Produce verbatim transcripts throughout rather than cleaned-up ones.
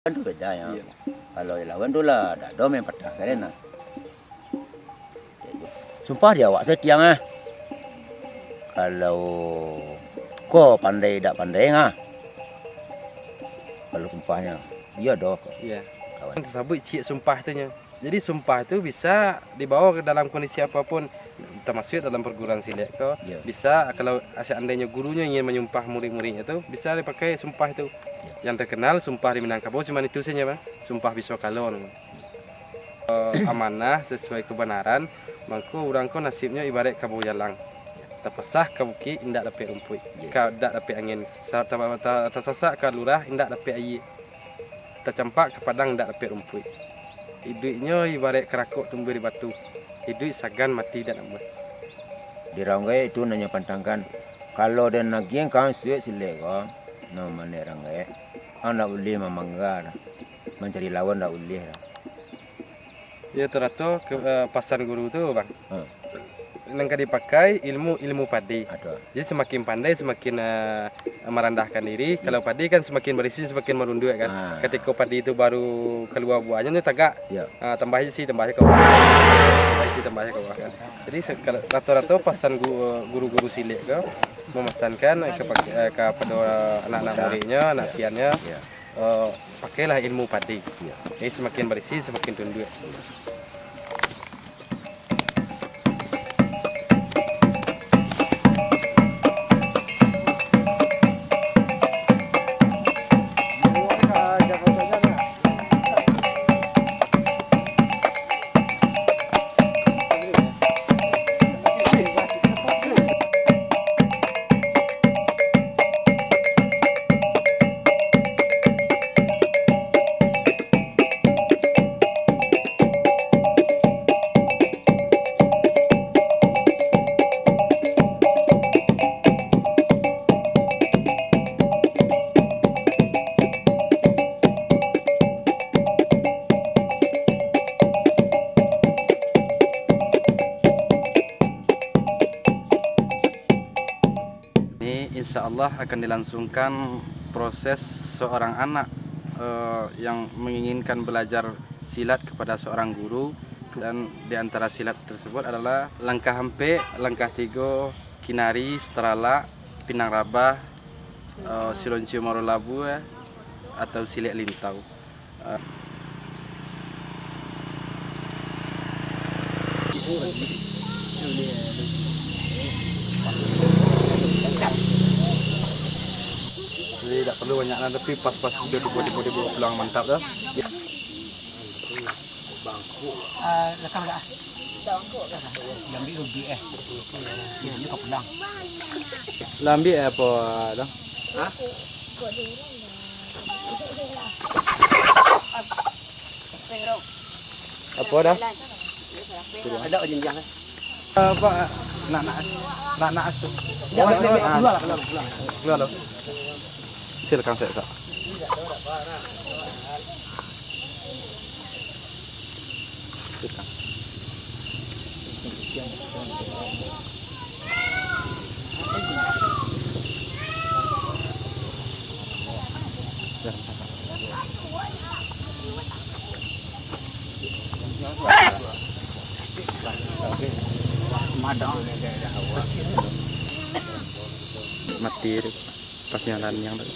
Kan tu beda ya. Iyo. Kalau lawan tu lah, dak ado main patah kan, nah. Sumpah di awak satiang ah. Kalau ko pandai dak pandai ngah. Kalau sumpahnyo, iyo doh. Iya. Kawan. Kan tasabuik ciek sumpah tu nyo. Jadi sumpah tu bisa dibawa ke dalam kondisi apapun, tamasuak dalam perguruan silek ko. Iya. Bisa kalau seandainyo gurunyo ingin manyumpah murid-muridnyo tu, bisa dipakai sumpah tu. Iya. Yang terkenal sumpah di Minangkabau cuma itu saja, Bang. Sumpah biso kalo. Eh, amanah sasuai kabanaran, mangko urang ko nasibnyo ibaraik kabau jalang. Tapasah ka bukik, indak dapek rumpuik. Ka, indak dapek angin. Sa-, ta-, ta-, tasasak ka lurah, indak dapek aia. Tacampak ka padang, indak dapek rumpuik. Iduiknyo ibaraik karakok tumbuah di batu. Iduik sagan, mati dak namuah. Di Ranggaek itu nan nyo pantangkan. Kalau den agiah ka suek silek ko, no manek Ranggaek, ang dak ulih mamangga. Mancari lawan dak ulih lah. Iyo, tu rato ke, eh, pasan guru tu, Bang. Ha. Nan ka dipakai ilmu, ilmu padi. Aduh. Jadi samakin pandai, samakin, eh, marandahkan diri. Hmm. Kalau padi kan samakin barisi, samakin marunduak kan. Ha. Katiko padi tu baru kalua buahnyo, nyo tagak. Iyo. Ah, tambah isi, tambah ka bawah. Tambah isi, tambah ka bawah kan. Jadi se-, kalau rato-rato pasan gu-, guru-guru silek tu mamasankan, eh, kepa-, eh, kapado anak-anak muridnyo, anak siannyo. Iyo. Eh, pakailah ilmu padi. Iyo. Jadi samakin barisi, samakin runduak. Ini insya Allah akan dilangsungkan proses seorang anak, eh, yang menginginkan belajar silat kepada seorang guru, dan di antara silat tersebut adalah langkah ampek, langkah tigo, kinari, seteralak, pinang rabah, eh, siloncio marolabu, eh, atau silek lintau. Jadi, tak perlu banyak lah, tapi pas-pas dia tiba-tiba dia bawa pulang, mantap dah. Ah, lekang dah. Diambil rubi, eh. Dia ka pulang. Lah ambil apa dah? Hah? Apo dah? Ada jinjang, eh. Apo, nak, nak, nak, nak tu. Keluar lah, keluar, keluar. Keluar lo. Silakan, saya, Kak. Silakan. Mati tu. Pas yang raniang tu.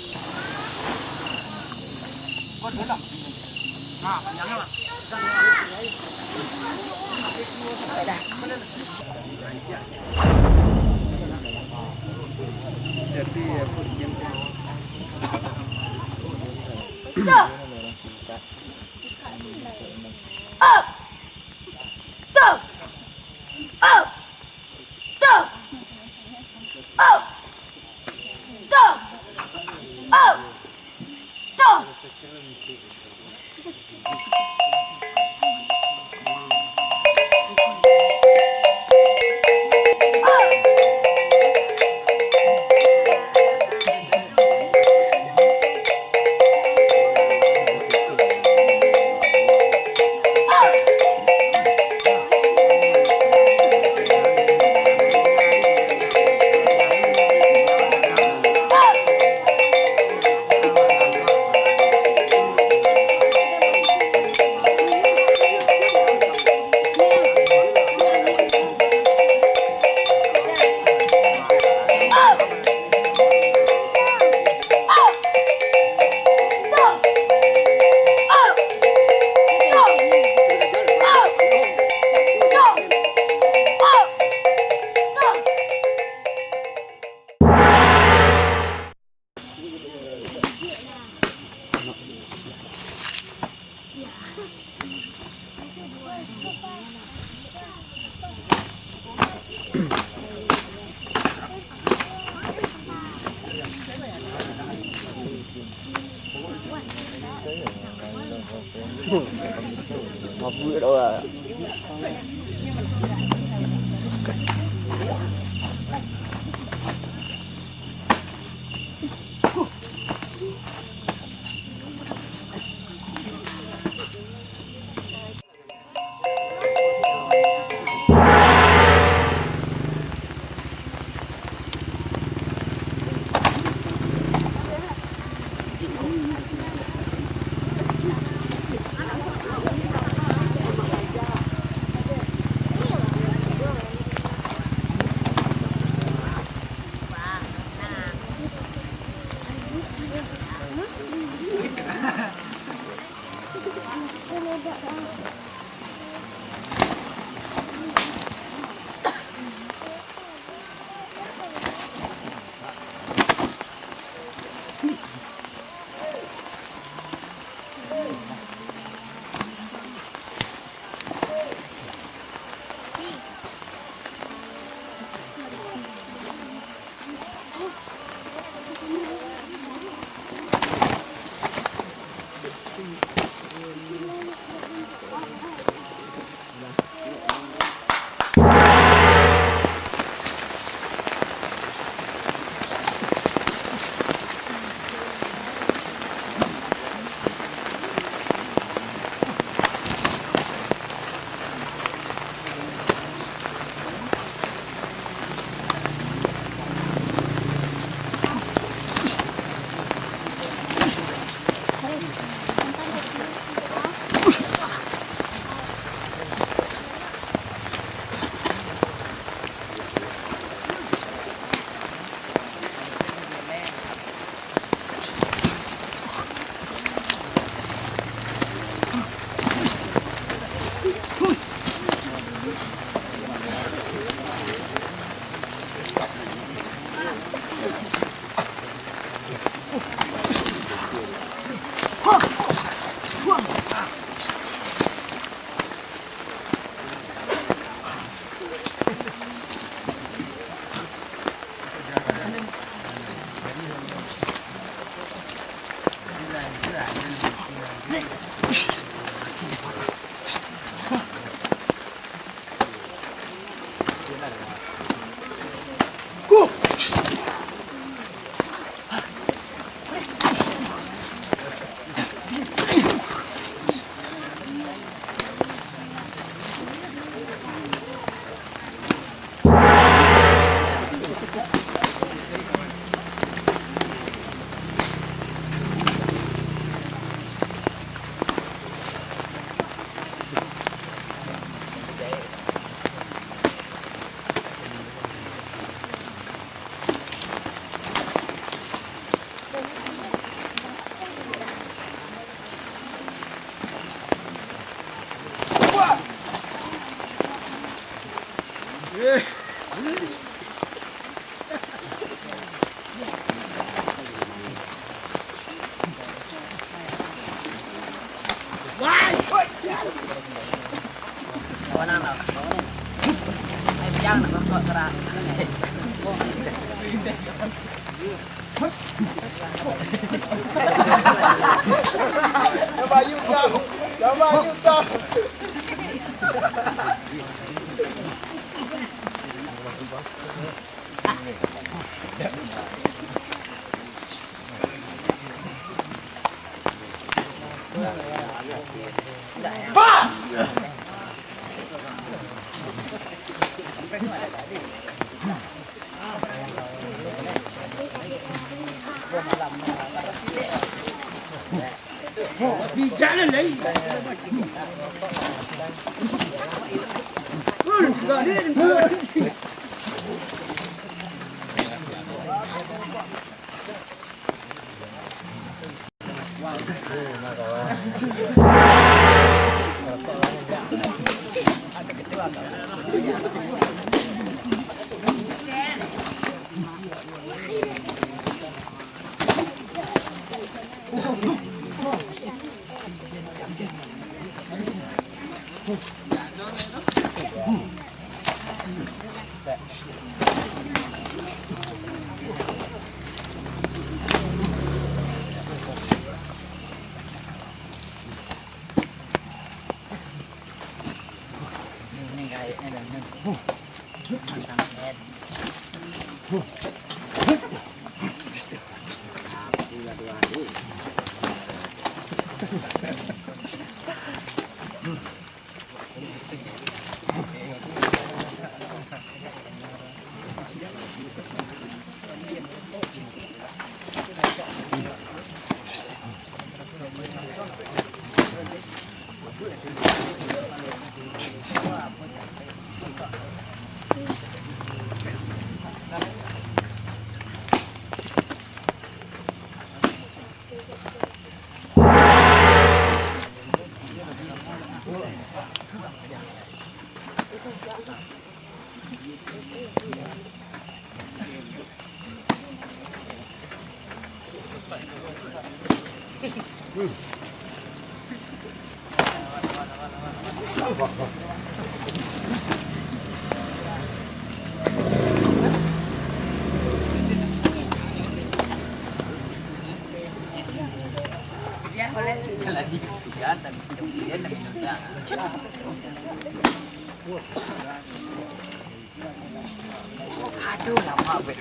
Aduh, lama bet.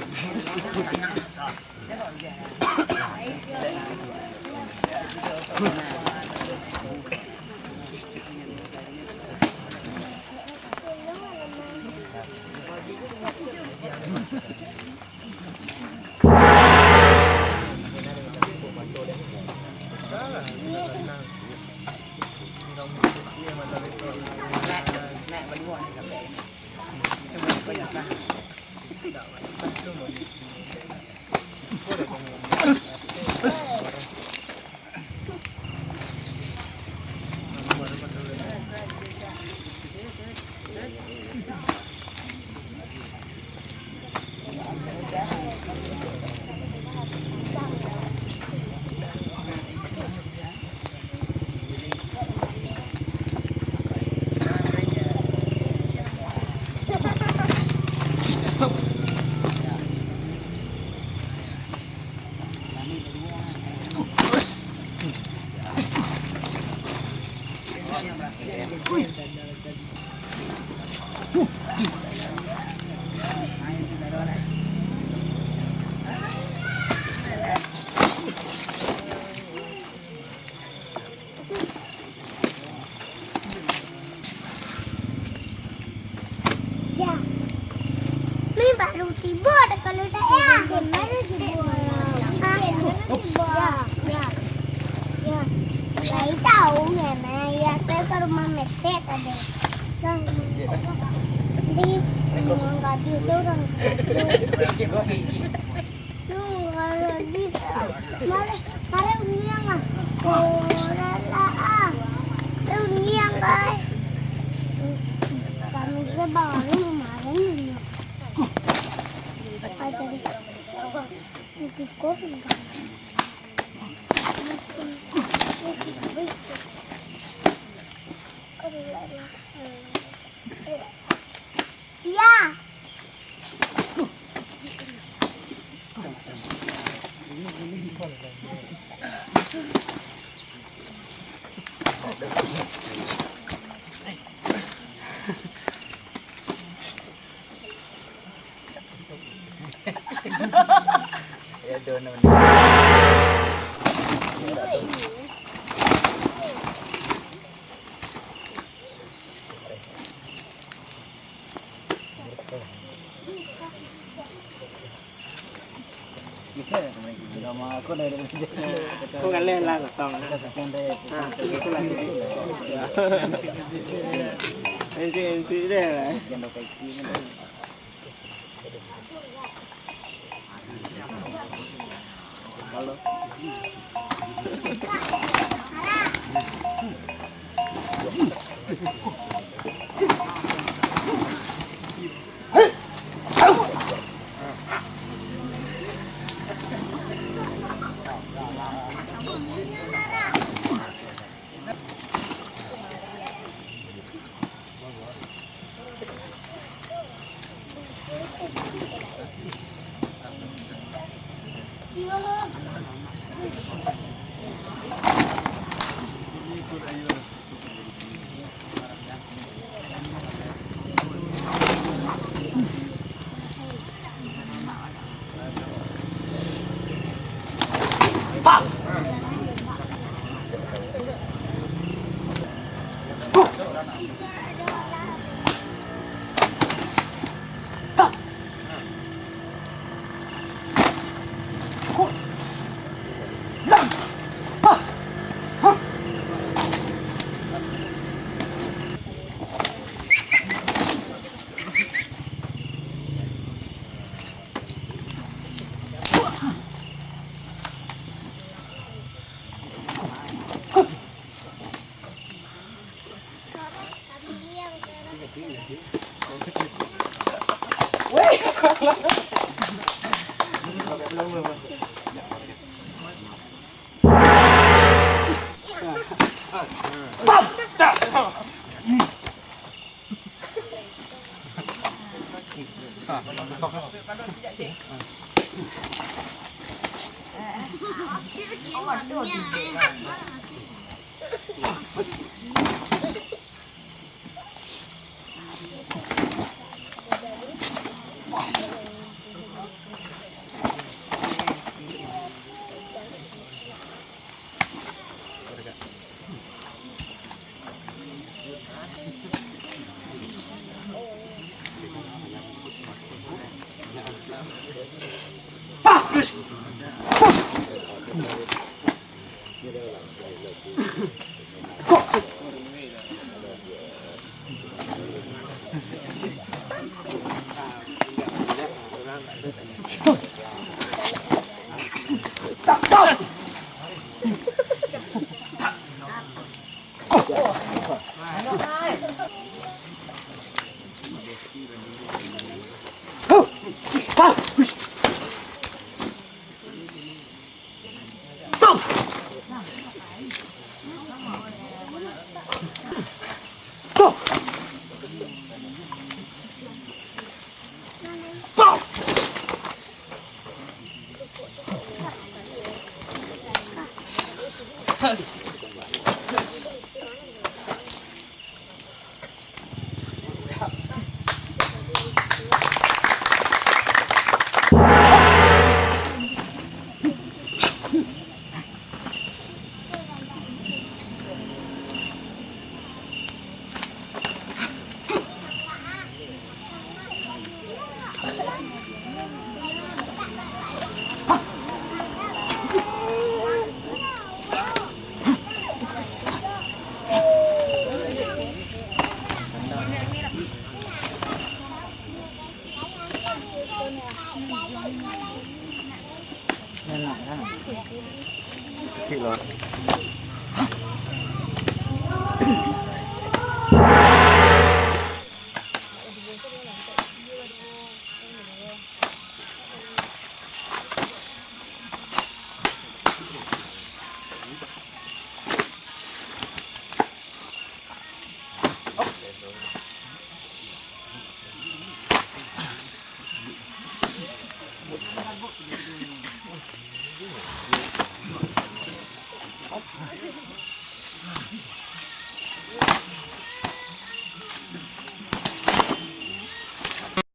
Ya. Ni baru tibo dah kalau tak ya. Baru tibo. Ah, ya, ya. Ya. Saya tahu ya, nah, ya saya ke rumah Mesek tadi. Nah, di rumah gadis orang. Tuh, kalau bisa. Mari, mari undian ah. Oh, lala ah. Mari undian, guys. Kami sebangun kemarin ini. Apa tadi? Itu kok enggak? Iya. Kau ngaleh lah kosong. Ah, itu lah. Enti, enti deh lah. Kecil lah.